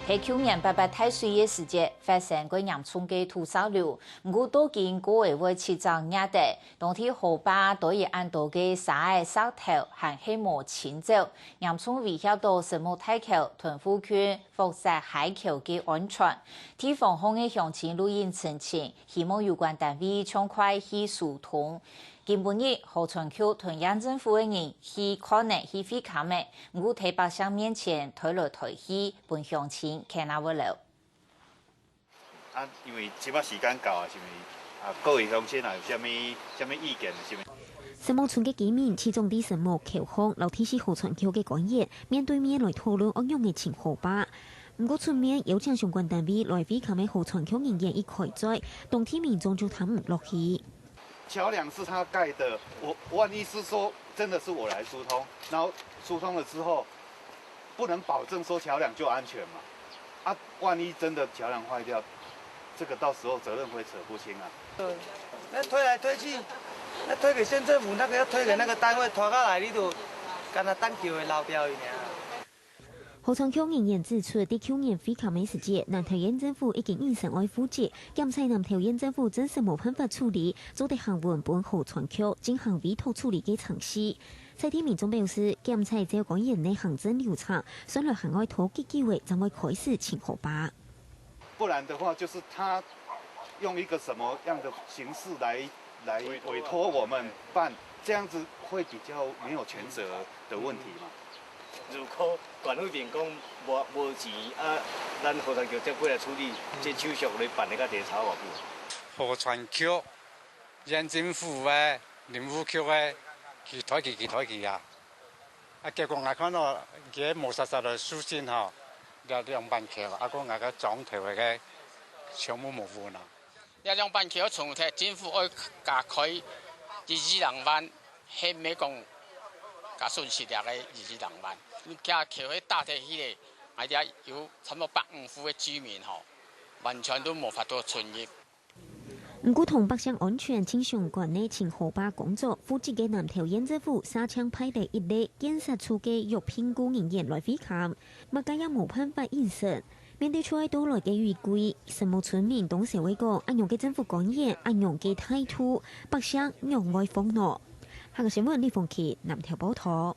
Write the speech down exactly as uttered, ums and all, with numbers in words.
係舊年八八大水个時節，發生過嚴重个土石流，毋過到今過仔會七隻若得，當地河壩都有恁多个沙仔石頭還係無清走，嚴重威脅到石門大橋、屯戶區、福澤溪橋个安全。地方項个鄉親錄音陳情，希望有關單位暢快去疏通。 今晡日，河川局同縣政府个人去看仔去會勘仔，毋過在百姓面前推來推去，分鄉親牽啊會恅。啊，因為這擺時間到啊，是毋是？啊，各位鄉親啊，有啥物、啥物意見，啥物？石門村个居民聚集在石門橋項，摎地市河川局个官員面對面來討論愛仰仔清河壩。毋過出面邀請相關單位來會勘个河川局人員一開嘴，當地民眾就聽毋落去。 橋樑是他蓋的，我萬一是說真的是我來疏通，然後疏通了之後，不能保證說橋樑就安全嘛。啊，萬一真的橋樑壞掉，這個到時候責任會扯不清啊。那推來推去，那推給縣政府，那個要推給那個單位拖下來，你都跟他單橋會漏掉一樣。 河川局人員指出，在舊年會勘个時節，南投縣政府已經應承愛負責，檢采南投縣政府證實無辦法處理，做得行文分河川局進行委託處理个程序。在地民眾表示，檢采照官員个行政流程，算來還愛拖幾久仔，正會開始清河壩。 不然的話，就是他用一個什麼樣的形式來、來委託我們辦，這樣子會比較沒有權責的問題嘛。如果縣府邊講無、無錢啊，咱河川局接過來處理，這手續來辦个較較差無？河川局、縣政府个、林務局个，去推去、去推去啊！ 啊，結果𠊎看到佢無煞煞來收信吼，這兩板橋，啊，講𠊎个莊頭个全部無分啊。這兩板橋從頭政府愛加開一二零萬，係毋係講加損失這个一二零萬？你這橋係打忒去咧，𠊎這有差不多百五戶个居民吼，完全都無法度存入。 毋過同百姓安全盡相關个清河壩工作，負責个南投縣政府續請派了一列建設處个約聘僱人員來會勘，麼个也無辦法應承。面對就愛到來个雨季，石門村民當愁會講，恁樣个政府官員，恁樣个態度，百姓仰會放挼？客家新聞李鳳琪南投報導。